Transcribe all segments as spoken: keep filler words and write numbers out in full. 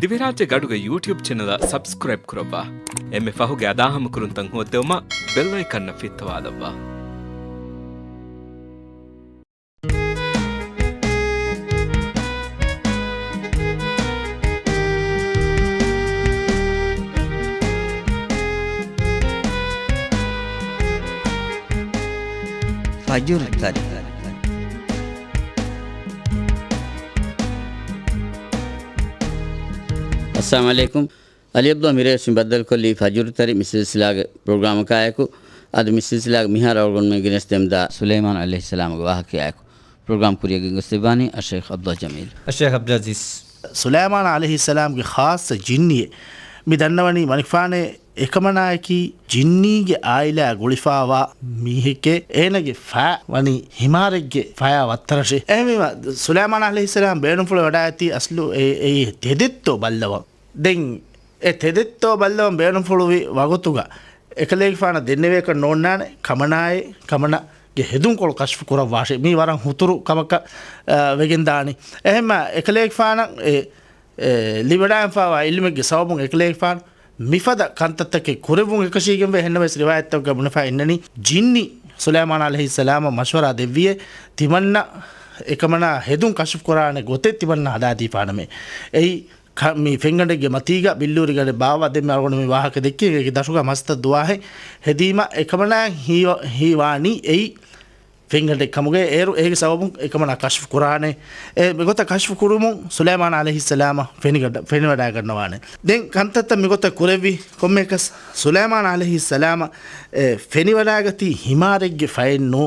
ދިވެހިރާއްޖޭގެ އަޑުގެ ޔޫޓިއުބް ޗެނަލަށް ސަބްސްކްރައިބް ކުރައްވާ. އެންމެ ފަހުގެ އަދާހަމަކުރުންތައް ހޯއްދެވުމަށް ބެލް އައިކަންއަށް ފިއްތަވާލައްވާ. ފަޖުރު ތަރި. އައްސަލާމު ޢަލައިކުމް. އަލީ ޢަބްދުﷲ މިރޭ ވެސް މި ބައްދަލުކޮށްލީ ފަޖުރު ތަރި މި ސިލްސިލާގެ ޕްރޮގްރާމަކާއެކު. އަދި މި ސިލްސިލާގެ މިހާރު އަޅުގަނޑުމެން ގެނެސްދެމުންދާ ސުލައިމާނު ޢަލައިހިއްސަލާމުގެ ވާހަކަޔާއެކު. ޕްރޮގްރާމް ކުރިއަށް ގެންގޮސްދެއްވާނީ އައްޝައިޚް ޢަބްދުﷲ ޖަމީލް. އައްޝައިޚް ޢަބްދުލް ޢަޒީޒް. ސުލައިމާނު ޢަލައިހިއްސަލާމްގެ ޚާއްޞަ ޖިންނިއެއް. މި ދަންނަވަނީ މަނިކުފާނޭ އެކަމަނާއަކީ ޖިންނީގެ އާއިލާ ގުޅިފާވާ މީހެކޭ، އޭނަގެ ފައި ވަނީ ހިމާރެއްގެ ފަޔާ ވައްތަރަށޭ. އެހެންވީމަ، ސުލައިމާނު ޢަލައިހިއްސަލާމް ބޭނުންފުޅު ވަޑައިގަތީ އަސްލު އެ، އެއީ ތެދެއްތޯ ބައްލަވަން. ދެން އެ ތެދެއްތޯ ބައްލަވަން ބޭނުންފުޅުވި ވަގުތުގަ އެކަލޭގެފާނަށް ދެންނެވޭކަށް ނޯންނާނެ، ކަމަނާއޭ، ކަމަނާގެ ހެދުންކޮޅު ކަޝްފު ކުރައްވާށޭ. މީ ވަރަށް ހުތުރު ކަމަކަށް، އަ، ވެގެންދާނީ. އެހެންމަ އެކަލޭގެފާނަށް އެ އެ، ލިބިވަޑައިފާވާ ޢިލްމެއްގެ ސަބަބުން އެކަލޭގެފާނު މިފަދަ ކަންތައްތަކެއް ކުރެއްވުން އެކަށީގެންވޭ. އެހެންނަމަވެސް ރިވާޔަތްތަކުގަ ބުނެފަ އިންނަނީ، ޖިންނި ސުލައިމާނު ޢަލައިހިއްސަލާމަށް މަޝްވަރާ ދެއްވިއޭ، ތިމަންނަ އެކަމަނާ ހެދުން ކަޝްފު ކުރާނެ ގޮތެއް ތިމަންނަ ހަދާދީފާނަމޭ. އެއީ ކަ-، މި ފެންގަނޑެއްގެ މަތީގަ ބިއްލޫރިގަނޑެއް ބާއްވާ. ދެން މި އަޅުގަނޑު މި ވާހަކަ ދެއްކީ އޭގެ ދަށުގަ މަސްތައް ދުވާހެއް ހެދީމަ އެކަމަނާ ހީވ-، ހީވާނީ އެއީ ފެންގަނޑެއް ކަމުގައި. އޭރު އޭގެ ސަބަބުން އެކަމަނާ ކަޝްފު ކުރާނެ. އެ މިގޮތަށް ކަޝްފު ކުރުމުން ސުލައިމާނު ޢަލައިހިއްސަލާމަށް ފެނިގަ-، ފެނިވަޑައިގަންނަވާނެ. ދެން ކަންތައްތައް މިގޮތަށް ކުރެއްވި ކޮންމެއަކަސް ސުލައިމާނު ޢަލައިހިއްސަލާމަށް، އެ، ފެނިވަޑައިގަތީ ހިމާރެއްގެ ފައެއް ނޫ.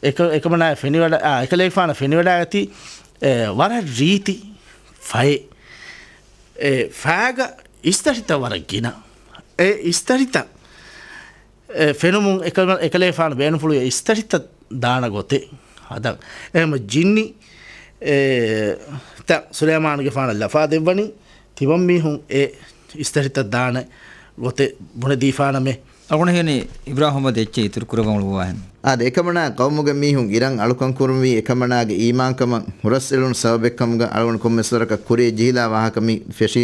އެކަ-، އެކަމަނާ ފެނިވަޑަ-، އާ، އެކަލޭގެފާނަށް ފެނިވަޑައިގަތީ، އެ، ވަރަށް ރީތި ފައެއް. އެ ފައިގަ އިސްތަށިތައް ވަރަށް ގިނަ. އެ އިސްތަށިތައް އެ ފެނުމުން އެކަ-، އެކަލޭފާނު ބޭނުންފުޅުވި އިސްތަށިތައް ދާނަ ގޮތެއް ހަދަން. އެހެންމަ ޖިންނި، އެ، ތައް ސުލައިމާނުގެފާނަށް ލަފާ ދެއްވަނީ، ތިމަންމީހުން އެ އިސްތަށިތައް ދާނެ ގޮތެއް ބުނެދީފާނަމޭ. އަޅުގަނޑު ހިޔަނީ އިބްރާހިމް އަދި އެއްޗެއް އިތުރު ކުރައްވަން އުޅުއްވާހެން. އާދެ، އެކަމަނާ ޤައުމުގެ މީހުން އިރަށް އަޅުކަން ކުރުންވީ އެކަމަނާގެ އީމާންކަމަށް ހުރަސްއެޅުނު ސަބަބެއްކަމުގަ އަޅުގަނޑު ކޮންމެސް ވަރަކަށް ކުރިޔަށް ޖެހިލާ ވާހަކަ މި ފެށީ.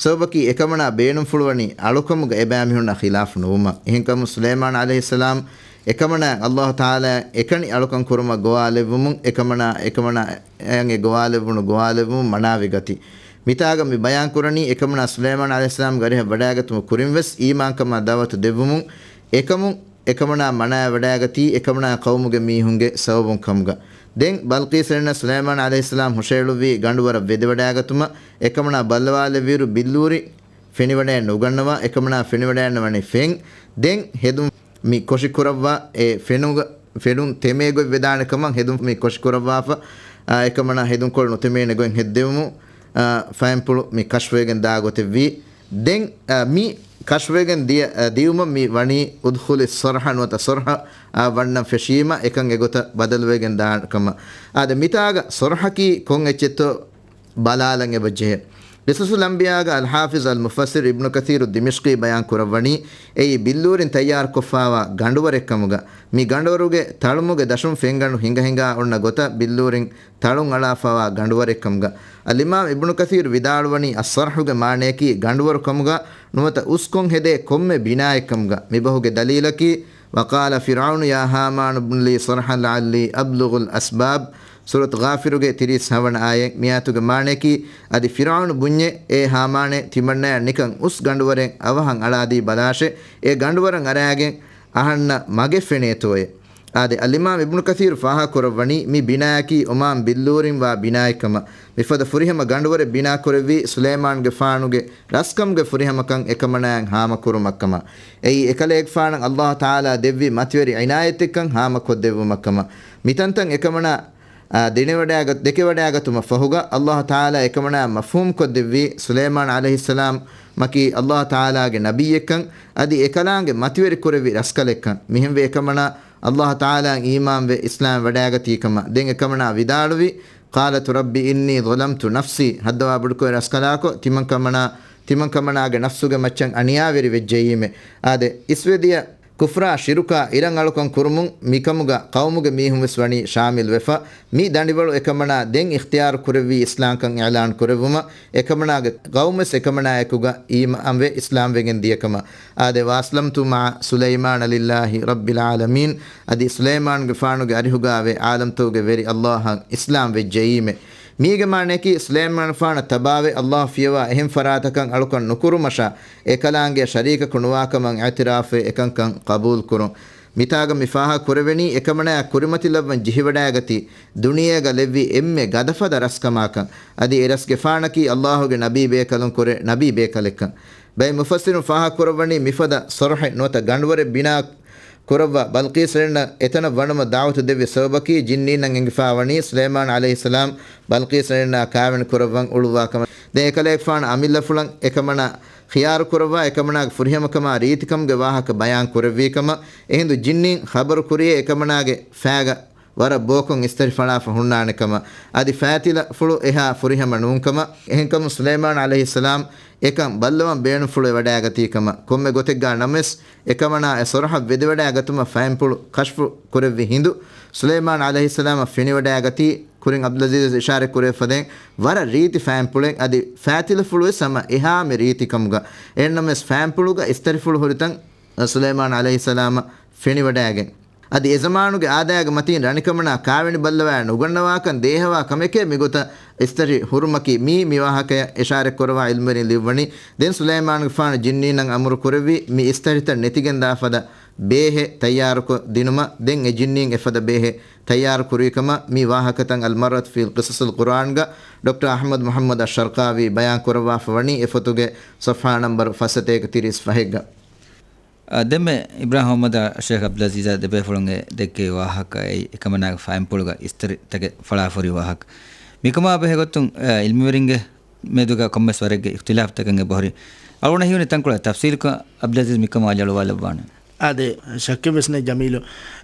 ސަބަބަކީ އެކަމަނާ ބޭނުންފުޅުވަނީ އަޅުކަމުގަ އެބައިމީހުންނާ ޚިލާފު ނުވުމަށް. އެހެންކަމުން ސުލައިމާނު ޢަލައިހިއްސަލާމް އެކަމަނާ އައްލާހު ތަޢާލާ އެކަނި އަޅުކަން ކުރުމަށް ގޮވާލެއްވުމުން އެކަމަނާ، އެކަމަނާ އެ ގޮވާލެއްވުނު ގޮވާލެއްވުމުން މަނާވެގަތީ. މިތާގަ މި ބަޔާން ކުރަނީ އެކަމަނާ ސުލައިމާނު ޢަލައިހިއްސަލާމްގެ އަރިހަށް ވަޑައިގަތުމުގެ ކުރިން ވެސް އީމާންކަމާ ދަޢުވަތު ދެއްވުމުން އެކަމުން އެކަމަނާ މަނާވެވަޑައިގަތީ އެކަމަނާ ޤައުމުގެ މީހުންގެ ސަބަބުން ކަމުގަ. ދެން ބަލްޤީސް ރަންނަ ސުލައިމާނު ޢަލައިހިއްސަލާމް ހުށައެޅުއްވީ ގަނޑުވަރަށް ވެދެވަޑައިގަތުމަށް. އެކަމަނާ ބައްލަވާލެއްވިއިރު ބިއްލޫރި ފެނިވަޑައެއް ނުގަންނަވާ، އެކަމަނާ ފެނިވަޑައިގަންނަވަނީ ފެން. ދެން ހެދުން މި ކޮށި ކުރައްވާ، އެ ފެނުގަ-، ފެނުން ތެމޭ ގޮތް ވެދާނެ ކަމަށް ހެދުން މި ކޮށި ކުރައްވާފަ، އާ، އެކަމަނާ ހެދުންކޮޅު ނުތެމޭނެ ގޮތް ހެއްދެވުމުން، އާ، ފައިންޕުޅު މި ކަޝްފުވެގެން ދާ ގޮތެއްވީ. ދެން، އާ، މި ކަޝްފުވެގެން ދިޔަ-، އާ، ދިޔުމަށް މި ވަނީ އުދްޚުލި ޞަރްޙަ ނުވަތަ ޞަރްޙަ، އާ، ވަންނަން ފެށީމަ އެކަން އެގޮތަށް ބަދަލުވެގެން ދާން ކަމަށް. އާދެ، މިތާގަ ޞަރްޙަކީ ކޮން އެއްޗެއްތޯ ބަލާލަން އެބަޖެހޭ. ޤިޞަޞުލް އަންބިޔާގަ އަލްޙާފިޒް އަލްމުފައްސިރު އިބްނު ކަޘީރު ދިމިޝްޤީ ބަޔާން ކުރައްވަނީ، އެއީ ބިއްލޫރިން ތައްޔާރުކޮށްފާވާ ގަނޑުވަރެއްކަމުގަ، މި ގަނޑުވަރުގެ ތަޅުމުގެ ދަށުން ފެންގަނޑު ހިނގަ ހިނގާ އޮންނަ ގޮތަށް ބިއްލޫރިން ތަޅުން އަޅާފާވާ ގަނޑުވަރެއްކަމުގަ. އަލްއިމާމް އިބްނު ކަޘީރު ވިދާޅުވަނީ، އައްޞަރްޙުގެ މާނަޔަކީ ގަނޑުވަރު ކަމުގަ ނުވަތަ އުސްކޮށް ހެދޭ ކޮންމެ ބިނާއެއްކަމުގަ. މިބަހުގެ ދަލީލަކީ، وقال فرعون يا هامان ابن لي صرحا لعلي أبلغ الأسباب. ސޫރަތު ޣާފިރުގެ ތިރީސް ހަވަނަ އާޔަތް. މިއާޔަތުގެ މާނަޔަކީ، އަދި ފިރުޢައުނު ބުންޏޭ، އޭ ހާމާނޭ، ތިމަންނަޔަށް ނިކަން އުސް ގަނޑުވަރެއް އަވަހަށް އަޅާދީ ބަލާށޭ، އެ ގަނޑުވަރަށް އަރާގެން އަހަންނަށް މަގެއް ފެނޭތޯއޭ. އާދެ، އަލްއިމާމް އިބްނު ކަޘީރު ފާހަގަކުރައްވަނީ، މި ބިނާޔަކީ އޮމާން ބިއްލޫރިން ވާ ބިނާއެއްކަމަށް. މިފަދަ ފުރިހަމަ ގަނޑުވަރެއް ބިނާކުރެއްވީ ސުލައިމާނުގެފާނުގެ ރަސްކަމުގެ ފުރިހަމަކަން އެކަމަނާއަށް ހާމަކުރުމަށްކަމަށް. އެއީ އެކަލޭގެފާނަށް އައްލާހު ތަޢާލާ ދެއްވި މަތިވެރި ޢިނާޔަތެއްކަން ހާމަކޮށްދެއްވުމަށްކަމަށް. މިތަންތަން އެކަމަނާ، އާ، ދެނެވަޑައިގަ-، ދެކެވަޑައިގަތުމަށް ފަހުގަ، އައްލާހު ތަޢާލާ އެކަމަނާ މަފްހޫމްކޮށްދެއްވީ، ސުލައިމާނު ޢަލައިހިއްސަލާމަކީ އައްލާހު ތަޢާލާގެ ނަބިއްޔެއްކަން، އަދި އެކަލާނގެ މަތިވެރިކުރެއްވި ރަސްކަލެއްކަން. މިހެންވެ އެކަމަނާ އައްލާހު ތަޢާލާއަށް އީމާންވެ އިސްލާމް ވަޑައިގަތީ ކަމަށް. ދެން އެކަމަނާ ވިދާޅުވީ، قالت رب إني ظلمت نفسي، ހައްދަވާ ބޮޑުކޮށް ރަސްކަލާކޮ، ތިމަންކަމަނާ، ތިމަންކަމަނާގެ ނަފްސުގެ މައްޗަށް އަނިޔާވެރި ވެއްޖެއީމެ. އާދެ، އިސްވެދިޔަ ކުފްރާ ޝިރުކާ އިރަށް އަޅުކަން ކުރުމުން މިކަމުގަ ޤައުމުގެ މީހުން ވެސް ވަނީ ޝާމިލް ވެފަ. މި ދަނޑިވަޅު އެކަމަނާ ދެން އިޚްތިޔާރު ކުރެއްވީ އިސްލާމްކަން އިޢުލާން ކުރެއްވުމަށް، އެކަމަނާގެ ޤައުމެސް އެކަމަނާއެކުގަ އީމާންވެ އިސްލާމްވެގެން ދިޔަކަމަށް. އާދެ، وأسلمت مع سليمان لله رب العالمين. އަދި ސުލައިމާނުގެފާނުގެ އަރިހުގާވެ ޢާލަމްތަކުގެ ވެރި ﷲ އަށް އިސްލާމް ވެއްޖެއީމެ. މީގެ މާނަޔަކީ، ސުލައިމާނުގެފާނަށް ތަބާވެ، ﷲ ފިޔަވާ އެހެން ފަރާތަކަށް އަޅުކަން ނުކުރުމަށާ، އެކަލާނގެއަށް ޝަރީކަކު ނުވާކަމަށް އިޢުތިރާފުވެ އެކަންކަން ޤަބޫލުކުރުން. މިތާގަ މި ފާހަގަ ކުރެވެނީ، އެކަމަނާއަށް ކުރިމަތިލައްވަން ޖެހިވަޑައިގަތީ، ދުނިޔޭގަ ލެއްވި އެންމެ ގަދަފަދަ ރަސްކަމާކަން. އަދި އެ ރަސްގެފާނަކީ ﷲ ގެ ނަބީ ބޭކަލުން ކުރެ ނަބީ ބޭކަލެއްކަން. ބައެއް މުފައްސިރުން ފާހަގަ ކުރައްވަނީ، މިފަދަ ޞަރްޙެއް ނުވަތަ ގަނޑުވަރެއް ބިނާ ކުރައްވާ، ބަލްޤީސް ރަންނަށް އެތަނަށް ވަނުމަށް ދަޢުވަތު ދެއްވި ސަބަބަކީ، ޖިންނީންނަށް އެނގިފާވަނީ، ސުލައިމާނު ޢަލައިހިއްސަލާމް ބަލްޤީސް ރަންނާ ކާވެނި ކުރައްވަން އުޅުއްވާ ކަމަށް. ދެން އެކަލޭގެފާނު އަމިއްލަފުޅަށް އެކަމަނާ ޚިޔާރު ކުރައްވާ، އެކަމަނާގެ ފުރިހަމަކަމާ ރީތިކަމުގެ ވާހަކަ ބަޔާން ކުރެއްވީ ކަމަށް. އެހިނދު ޖިންނީން ޚަބަރު ކުރިޔޭ އެކަމަނާގެ ފައިގަ ވަރަށް ބޯކޮށް އިސްތަށި ފަޅާފަ ހުންނާނެ ކަމަށް، އަދި ފައިތިލަފުޅު އެހާ ފުރިހަމަ ނޫން ކަމަށް. އެހެންކަމުން ސުލައިމާނު ޢަލައިހިއްސަލާމް އެކަން ބައްލަވަން ބޭނުންފުޅުވެވަޑައިގަތީ ކަމަށް. ކޮންމެ ގޮތެއްގާ ނަމަވެސް، އެކަމަނާ އެ ޞަރްޙަށް ވެދެވަޑައިގަތުމަށް ފައިންޕުޅު ކަޝްފު ކުރެއްވި ހިނދު، ސުލައިމާނު ޢަލައިހިއްސަލާމަށް ފެނިވަޑައިގަތީ، ކުރިން ޢަބްދުލްޢަޒީޒް އިޝާރަތް ކުރެވިފަދައިން، ވަރަށް ރީތި ފައިންޕުޅެއް، އަދި ފައިތިލަފުޅުވެސް ހަމަ އެހާމެ ރީތި ކަމުގަ. އެހެންނަމަވެސް، ފައިންޕުޅުގަ އިސްތަށިފުޅު ހުރިތަން ސުލައިމާނު ޢަލައިހިއްސަލާމަށް ފެނިވަޑައިގެން. އަދި އެޒަމާނުގެ އާދައިގެ މަތީން ރަނިކަމަނާ ކާވެނި ބައްލަވާ ނުގަންނަވާކަން ދޭހަވާ ކަމެކޭ މިގޮތަށް އިސްތަށި ހުރުމަކީ. މީ މި ވާހަކަޔަށް އިޝާރަތް ކުރައްވާ ޢިލްމުވެރިން ލިޔުއްވަނީ. ދެން ސުލައިމާނުގެފާނު ޖިންނީންނަށް އަމުރު ކުރެއްވި މި އިސްތަށިތައް ނެތިގެންދާ ފަދަ ބޭހެއް ތައްޔާރުކޮށް ދިނުމަށް. ދެން އެ ޖިންނީން އެފަދަ ބޭހެއް ތައްޔާރު ކުރީ ކަމަށް މި ވާހަކަތައް އަލްމަރްއަތު ފީ ޤިޞަޞިލް ޤުރްއާންގަ ޑޮކްޓަރ އަޙްމަދު މުޙައްމަދު އައްޝަރްޤާވީ ބަޔާން ކުރައްވާފަ ވަނީ އެ ފޮތުގެ ޞަފްޙާ ނަންބަރު ފަސްސަތޭކަ ތިރީސް ފަހެއްގަ. އާ، ދެންމެ އިބްރާހިމް މުޙައްމަދާ ޝޭޚް ޢަބްދުލްޢަޒީޒާ ދެބޭފުޅުންގެ ދެއްކެވި ވާހަކަ އެއީ، އެކަމަނާގެ ފައިންޕުޅުގަ އިސްތަށިތަކެއް ފަޅާފަ ހުރި ވާހަކަ. މިކަމާ ބެހޭގޮތުން، އާ، ޢިލްމުވެރިންގެ މެދުގަ ކޮންމެސް ވަރެއްގެ އިޚްތިލާފްތަކެއް އެބަހުރި. އަޅުގަނޑަށް ހީވަނީ ތަންކޮޅެއް ތަފްސީލުކޮށް ޢަބްދުލްޢަޒީޒް މިކަމާ އަލިއަޅުވާލައްވާނެ. އާދެ، ޝައްކެއްވެސް ނެތް ޖަމީލު،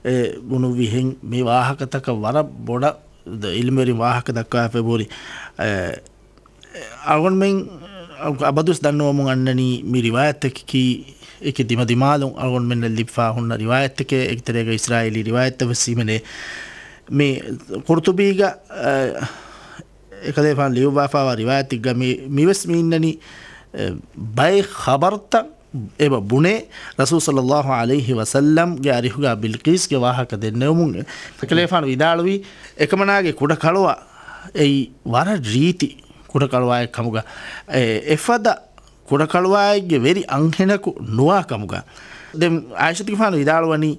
އެ، ބުނުއްވިހެން މި ވާހަކަތަކަށް ވަރަށް ބޮޑަށް ދ-، ޢިލްމުވެރިން ވާހަކަ ދައްކާފައި ހުރި. އެ، އަޅުގަނޑުމެން އަބަދުވެސް ދަންނަވަމުން އަންނަނީ މި ރިވާޔަތްތަކަކީ އެކި ދިމަދިމާލުން އަޅުގަނޑުމެންނަށް ލިބިފާ ހުންނަ ރިވާޔަތްތަކެއް، އެކިތެރޭގަ އިސްރާއީލީ ރިވާޔަތްތައް ވެސް ހިމެނޭ. މި ޤުރްޠުބީގަ، އެ، އެކަލޭފާނު ލިޔުއްވާފާވާ ރިވާޔަތެއްގަ މި، މިވެސް މި އިންނަނީ، އެ، ބައެއް ޚަބަރުތައް އެބަ ބުނޭ، ރަސޫލު ޞައްލައްލާހު ޢަލައިހި ވަސައްލަމްގެ އަރިހުގަ ބިލްޤީސްގެ ވާހަކަ ދެންނެވުމުން. އެކަލޭފާނު ވިދާޅުވީ، އެކަމަނާގެ ކުޑަކަޅުވާ އެއީ ވަރަށް ރީތި ކުޑަކަޅުވާއެއް ކަމުގަ، އެ، އެފަދަ ކުޑަކަޅުވާއެއްގެ ވެރި އަންހެނަކު ނުވާ ކަމުގަ. ދެން ޢާއިޝަތުގެފާނު ވިދާޅުވަނީ،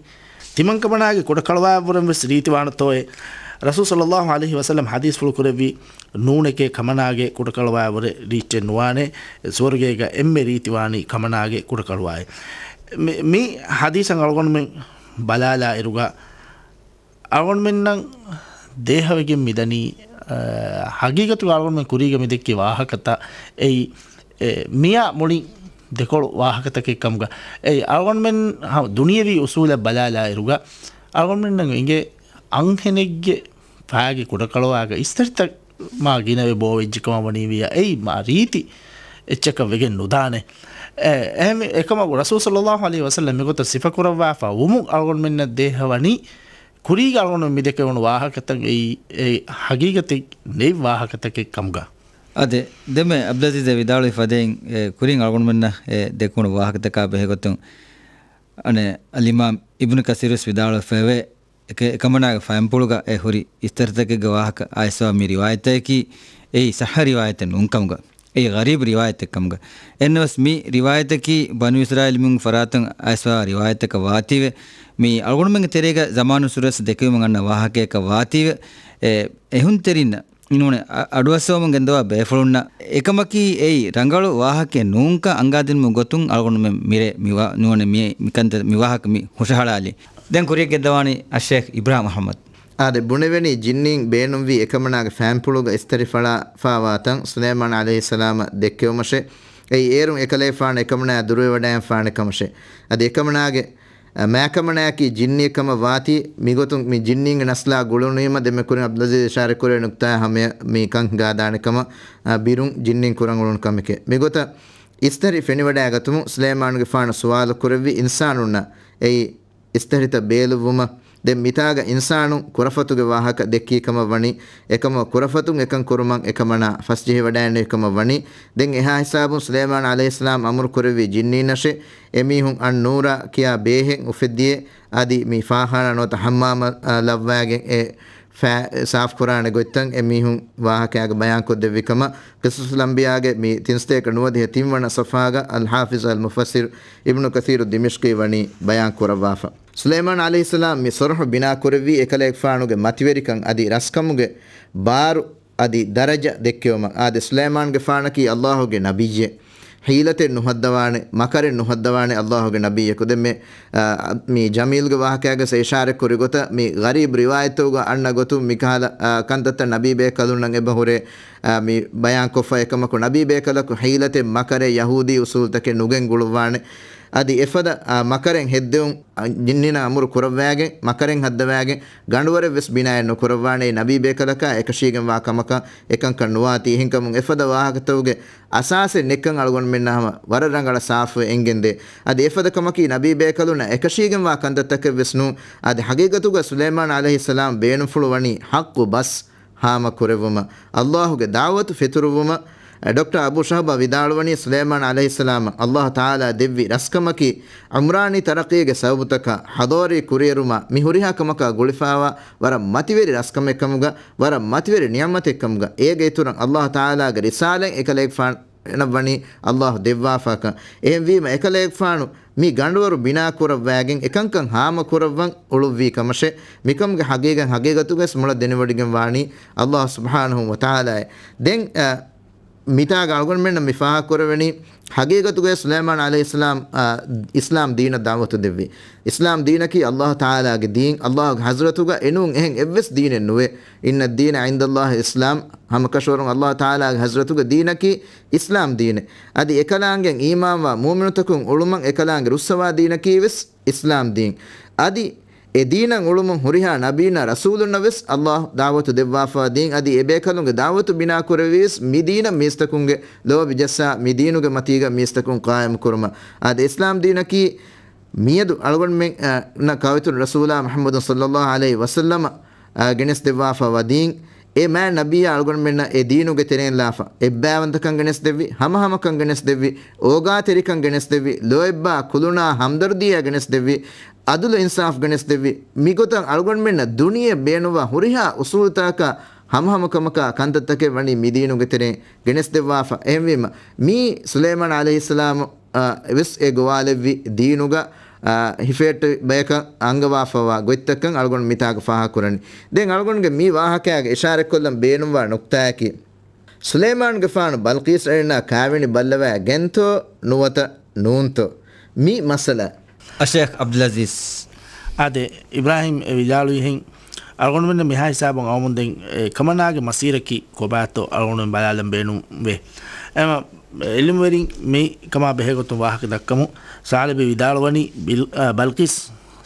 ތިމަންކަމަނާގެ ކުޑަކަޅުވާއަށްވުރެން ވެސް ރީތިވާނެތޯއޭ؟ ރަސޫލު ޞައްލައްލާހު ޢަލައިހި ވަސައްލަމް ޙަދީޘްފުޅު ކުރެއްވީ، ނޫނެކޭ، ކަމަނާގެ ކުޑަކަޅުވާއަށްވުރެ ރީއްޗެއް ނުވާނެ، ސުވަރުގޭގަ އެންމެ ރީތިވާނީ ކަމަނާގެ ކުޑަކަޅުވާއޭ. މި، މި ޙަދީޘަށް އަޅުގަނޑުމެން ބަލާލާ އިރުގަ، އަޅުގަނޑުމެންނަށް ދޭހަވެގެން މިދަނީ، އަ، ޙަޤީޤަތުގަ އަޅުގަނޑުމެން ކުރީގަ މިދެއްކި ވާހަކަތައް އެއީ، އެ، މިއާ މުޅި ދެކޮޅު ވާހަކަތަކެއް ކަމުގަ. އެއީ، އަޅުގަނޑުމެން ހަ-، ދުނިޔެވީ އުޞޫލަށް ބަލާލާ އިރުގަ، އަޅުގަނޑުމެންނަށް އެނގޭ އަންހެނެއްގެ ފައިގެ ކުޑަކަޅުވާގަ އިސްތަށިތައް މާ ގިނަވެ ބޯވެއްޖެ ކަމަށް ވަނީވިޔާ، އެއީ މާ ރީތި އެއްޗަކަށް ވެގެން ނުދާނެ. އެ، އެހެންވެ، އެކަމަކު ރަސޫލު ޞައްލައްލާހު ޢަލައިހި ވަސައްލަމް މިގޮތަށް ސިފަކުރައްވާފަ ވުމުން އަޅުގަނޑުމެންނަށް ދޭހަވަނީ، ކުރީގަ އަޅުގަނޑު މި ދެކެވުނު ވާހަކަތައް އެއީ، އެ ޙަޤީޤަތެއް ނެތް ވާހަކަތަކެއް ކަމުގަ. އާދެ، ދެންމެ ޢަބްދުލްޢަޒީޒް ވިދާޅުވި ފަދައިން، އެ، ކުރިން އަޅުގަނޑުމެންނަށް އެ ދެކުނު ވާހަކަތަކާ ބެހޭގޮތުން، އަނެއް އަލްއިމާމް އިބްނު ކަސީރުވެސް ވިދާޅުވެފައެވެ. އެކަ-، އެކަމަނާގެ ފައިންޕުޅުގަ އެ ހުރި އިސްތަށިތަކެއްގެ ވާހަކަ އައިސްވާ މި ރިވާޔަތަކީ އެއީ ޞައްޙަ ރިވާޔަތެއް ނޫންކަމުގަ، އެއީ ޣަރީބު ރިވާޔަތެއް ކަމުގަ. އެހެންނަމަވެސް މި ރިވާޔަތަކީ ބަނޫ އިސްރާއީލު މީހުން ފަރާތުން އައިސްވާ ރިވާޔަތަކަށް ވާތީވެ، މި އަޅުގަނޑުމެންގެ ތެރޭގަ ޒަމާނުއްސުރެސް ދެކެވުމަށް އަންނަ ވާހަކަޔަކަށް ވާތީވެ، އެ، އެހުންތެރިންނަށް ނޫނެ، އަ-، އަޑުއައްސަވަމުން ގެންދަވާ ބޭފުޅުންނަށް އެކަމަކީ އެއީ ރަނގަޅު ވާހަކައެއް ނޫންކަން އަންގާދިނުމުގެ ގޮތުން އަޅުގަނޑުމެން މިރޭ މިވާ-، ނޫނެ މި-، މިކަންތައް މި ވާހަކަ މި ހުށަހަޅާލީ. ދެން ކުރިއަށް ގެންދަވާނީ އައްޝޭޚް އިބްރާހިމް އަޙްމަދު. އާދެ، ބުނެވެނީ ޖިންނީން ބޭނުންވީ އެކަމަނާގެ ފައިންޕުޅުގަ އިސްތަށި ފަޅާފާވާތަން ސުލައިމާން ޢަލައިހިއްސަލާމަށް ދެއްކެވުމަށެ. އެއީ އޭރުން އެކަލޭފާނު އެކަމަނާ ދުރުވެވަޑައިގެންފާނެ ކަމަށެ. އަދި އެކަމަނާގެ މާކަމަނާއަކީ ޖިންނިއެއް ކަމަށް ވާތީ، މިގޮތުން މި ޖިންނީންގެ ނަސްލާ ގުޅުނުވީމަ ދެންމެ ކުރިން ޢަބްދުލްޢަޒީޒް އިޝާރަތްކުރެއްވި ނުކްތާއާ ހަމަޔަށް މި ކަން ހިނގާދާނެ ކަމަށް، އާ، ބިރުން ޖިންނީން ކުރަން އުޅުނު ކަމެކޭ. މިގޮތަށް އިސްތަށި ފެނިވަޑައިގަތުމުން ސުލައިމާނުގެފާނު ސުވާލު ކުރެއްވި އިންސާނުންނަށް އެއީ އިސްތަށިތައް ބޭލުއްވުމަށް. ދެން މިތާގަ އިންސާނުން ކުރަފަތުގެ ވާހަކަ ދެއްކީ ކަމަށް ވަނީ، އެކަމަށް ކުރަފަތުން އެކަން ކުރުމަށް އެކަމަނާ ފަސްޖެހިވަޑައިނެވި ކަމަށް ވަނީ. ދެން އެހާ ހިސާބުން ސުލައިމާނު ޢަލައިހިއްސަލާމް އަމުރު ކުރެއްވި ޖިންނީންނަށެ އެމީހުން އަން ނޫރާ ކިޔާ ބޭހެއް އުފެއްދިޔޭ، އަދި މި ފާޚާނާ ނުވަތަ ޙައްމާމަށް، އަ، ލައްވައިގެން އެ ފައި ސާފުކުރާނެ ގޮތްތައް އެމީހުން ވާހަކައިގަ ބަޔާންކޮށްދެއްވި ކަމަށް، ޤިޞަޞުލް އަންބިޔާގެ މި ތިންސަތޭކަ ނުވަދިހަ ތިންވަނަ ޞަފްޙާގަ އަލް ޙާފިޡް އަލް މުފައްސިރު އިބްނު ކަޘީރު ދިމިޝްޤީ ވަނީ ބަޔާން ކުރައްވާފަ. ސުލައިމާނު ޢަލައިހިއްސަލާމް މި ޞުލްޙު ބިނާ ކުރެއްވީ އެކަލޭގެފާނުގެ މަތިވެރިކަން އަދި ރަސްކަމުގެ ބާރު އަދި ދަރަޖަ ދެއްކެވުމަށް. އާދެ، ސުލައިމާނުގެފާނަކީ ﷲ ގެ ނަބިއްޔެއް. ޙީލަތެއް ނުހައްދަވާނެ، މަކަރެއް ނުހައްދަވާނެ ﷲ ގެ ނަބިއްޔަކު. ދެން މެ، އާ، މި ޖަމީލްގެ ވާހަކައިގަސް އިޝާރަތް ކުރި ގޮތަށް، މި ޣަރީބް ރިވާޔަތްތަކުގަ އަންނަ ގޮތުން މިކަހަލަ، އާ، ކަންތައްތައް ނަބީ ބޭކަލުންނަށް އެބަ ހުރޭ، އާ، މި ބަޔާންކޮށްފަ. އެކަމަކު ނަބީ ބޭކަލަކު ޙީލަތެއް، މަކަރެއް، ޔަހޫދީ އުސޫލުތަކެއް ނުގެން ގުޅުއްވާނެ. އަދި އެފަދަ، އާ، މަކަރެއް ހެއްދެވުން، އާ، ޖިންނިންނަށް އަމުރު ކުރައްވާގެން، މަކަރެއް ހައްދަވާގެން، ގަނޑުވަރެއް ވެސް ބިނާއެއް ނުކުރައްވާނެ. ނަބީ ބޭކަލަކާ އެކަށީގެންވާ ކަމަކަށް އެކަންކަން ނުވާތީ. އެހެންކަމުން އެފަދަ ވާހަކަތަކުގެ އަސާސެއް ނެތްކަން އަޅުގަނޑުމެންނަށް ހަމަ ވަރަށް ރަނގަޅަށް ސާފުވެ އެނގެންދޭ. އަދި އެފަދަ ކަމަކީ ނަބީ ބޭކަލުންނަށް އެކަށީގެންވާ ކަންތައްތަކެއް ވެސް ނޫން. އަދި ޙަޤީޤަތުގަ ސުލައިމާނު ޢަލައިހިއްސަލާމް ބޭނުންފުޅު ވަނީ ޙައްޤު ބަސް ހާމަ ކުރެއްވުމަށް، ﷲ ގެ ދަޢުވަތު ފެތުރުއްވުމަށް. ޑޮކްޓަރ އަބޫ ޝަހަބާ ވިދާޅުވަނީ، ސުލައިމާނު ޢަލައިހިއްސަލާމަށް ﷲ ތަޢާލާ ދެއްވި ރަސްކަމަކީ، ޢުމްރާނީ ތަރައްޤީގެ ސަބަބުތަކާ، ޙަޟާރީ ކުރިއެރުމާ، މި ހުރިހާ ކަމަކާ ގުޅިފައިވާ ވަރަށް މަތިވެރި ރަސްކަމެއްކަމުގަ، ވަރަށް މަތިވެރި ނިޢުމަތެއްކަމުގަ، އޭގެ އިތުރަށް ﷲ ތަޢާލާގެ ރިސާލަތް އެކަލޭގެފާނަށް ވަނީ ﷲ ދެއްވާފާކަން. އެހެންވީމަ، އެކަލޭގެފާނު މި ގަނޑުވަރު ބިނާ ކުރައްވާގެން އެކަންކަން ހާމަ ކުރައްވަން އުޅުއްވީ ކަމަށެ، މިކަމުގެ ޙަޤީޤަތް ޙަޤީޤަތުގަސް މޮޅަށް ދެނެވޮޑިގެން ވާނީ ﷲ ސުބްޙާނަހޫ ވަތަޢާލާއެ. ދެން، އަ، މިތާގަ އަޅުގަނޑުމެންނަށް މި ފާހަގަކުރެވެނީ، ޙަޤީޤަތުގައި ސުލައިމާނު ޢަލައިހިއްސަލާމް، އާ، އިސްލާމް ދީނަށް ދަޢުވަތު ދެއްވި. އިސްލާމް ދީނަކީ ﷲ ތަޢާލާގެ ދީން، ﷲ ގެ ޙަޟްރަތުގަ އެނޫން އެހެން އެއްވެސް ދީނެއް ނުވޭ. إن الدين عند الله الإسلام، ހަމަކަށަވަރުން ﷲ ތަޢާލާގެ ޙަޟްރަތުގަ ދީނަކީ އިސްލާމް ދީނެއް. އަދި އެކަލާނގެ އީމާންވާ މުއުމިނުތަކުން އުޅުމަށް އެކަލާނގެ ރުއްސަވާ ދީނަކީ ވެސް އިސްލާމް ދީން. އަދި އެ ދީނަށް އުޅުމުން ހުރިހާ ނަބީންނާ ރަސޫލުންނަށް ވެސް ﷲ ދަޢުވަތު ދެއްވާފަ ދީން. އަދި އެބޭކަލުންގެ ދަޢުވަތު ބިނާ ކުރެވީވެސް މި ދީނަށް މީސްތަކުންގެ ލޯބި ޖައްސާ މި ދީނުގެ މަތީގަ މީސްތަކުން ޤާއިމު ކުރުމަށް. އާދެ، އިސްލާމް ދީނަކީ މިއަދު އަޅުގަނޑުމެން، އަ، ނަށް ކައުއިތުރު ރަސޫލާ މުޙައްމަދު ޞައްލައްލާހު ޢަލައިހި ވަސައްލަމަ، އަ، ގެނެސްދެއްވާފަ ވަ ދީން. އެ މާތް ނަބިއްޔާ އަޅުގަނޑުމެންނަށް އެ ދީނުގެ ތެރެއިން ލާފަ އެއްބައިވަންތަކަން ގެނެސްދެއްވި، ހަމަހަމަކަން ގެނެސްދެއްވި، އޯގާތެރިކަން ގެނެސްދެއްވި، ލޯތްބާ ކުލުނާ ހަމްދަރްދީއާ ގެނެސްދެއްވި، އަދުލު އިންސާފް ގެނެސްދެއްވި. މިގޮތަށް އަޅުގަނޑުމެންނަށް ދުނިޔެ ބޭނުންވާ ހުރިހާ އުސޫލުތަކަކާ ހަމަހަމަކަމަކާ ކަންތައްތަކެއް ވަނީ މި ދީނުގެ ތެރެއިން ގެނެސްދެއްވާފަ. އެހެންވީމަ، މީ ސުލައިމާނު ޢަލައިހިއްސަލާމު، އާ، ވެސް އެ ގޮވާލެއްވި ދީނުގަ، އާ، ހިފޭއްޓި ބަޔަކަށް އަންގަވާފަވާ ގޮތްތަކަން އަޅުގަނޑު މިތާގަ ފާހަގަކުރަނީ. ދެން އަޅުގަނޑުގެ މި ވާހަކައިގެ އިޝާރަތްކޮށްލަން ބޭނުންވާ ނުކްތާއަކީ، ސުލައިމާނުގެފާނު ބަލްޤީސް އޭނާ ކާވެނި ބައްލަވައި ގެންތޯ ނުވަތަ ނޫންތޯ؟ މި މައްސަލަ. އައްޝައިޚް ޢަބްދުލްޢަޒީޒް، އާދެ، އިބްރާހީމް އެ ވިދާޅުވިހެން، އަޅުގަނޑުމެންނަށް މިހާ ހިސާބުން އައުމުން ދެން އެ ކަމަނާގެ މަސީރަކީ ކޮބާތޯ އަޅުގަނޑުމެން ބަލާލަން ބޭނުންވޭ. އެމަ އިލްމުވެރިން މި ކަމާ ބެހޭގޮތުން ވާހަކަ ދައްކަމުން، ސާޅިބީ ވިދާޅުވަނީ ބިލް-، އަ، ބަލްޤީސް